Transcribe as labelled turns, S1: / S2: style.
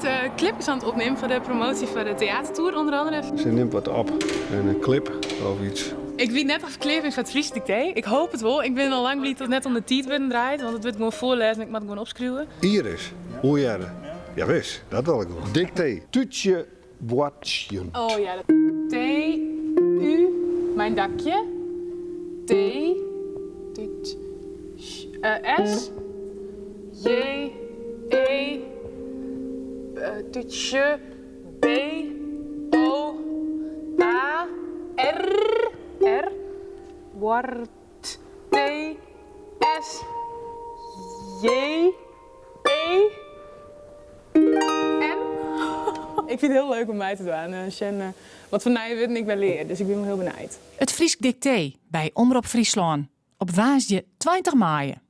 S1: hjoed clipkes oan it opnimmen foar de promotie foar de teatertour ûnder andere.
S2: Se nimt wat op, in clip of iets.
S1: Ik wit net oft ik klear bin foar it Frysk diktee. Ik hoop it wol. Ik bin al lang bliid dat it net om de tiidwurden draait, want it wurdt gewoan foarlêzen en ik moat it gewoan opskriuwe.
S2: Iris, hoe hearre? Jawis, dat wol ik wol. Diktee, tútsje boartsjend.
S1: Oh ja, dat T, U, mijn dakje, T, tút, S, J, E, tútsje, B, O, A, R, R, boart, T, S, J, E, N. Ik fyn it hiel leuk om mei te dwaan en sjen wat foar nije wurden ik wer lear, dus ik bin wol hiel benijd.
S3: It Frysk Diktee by Omrop Fryslân op woansdei 20 maaie.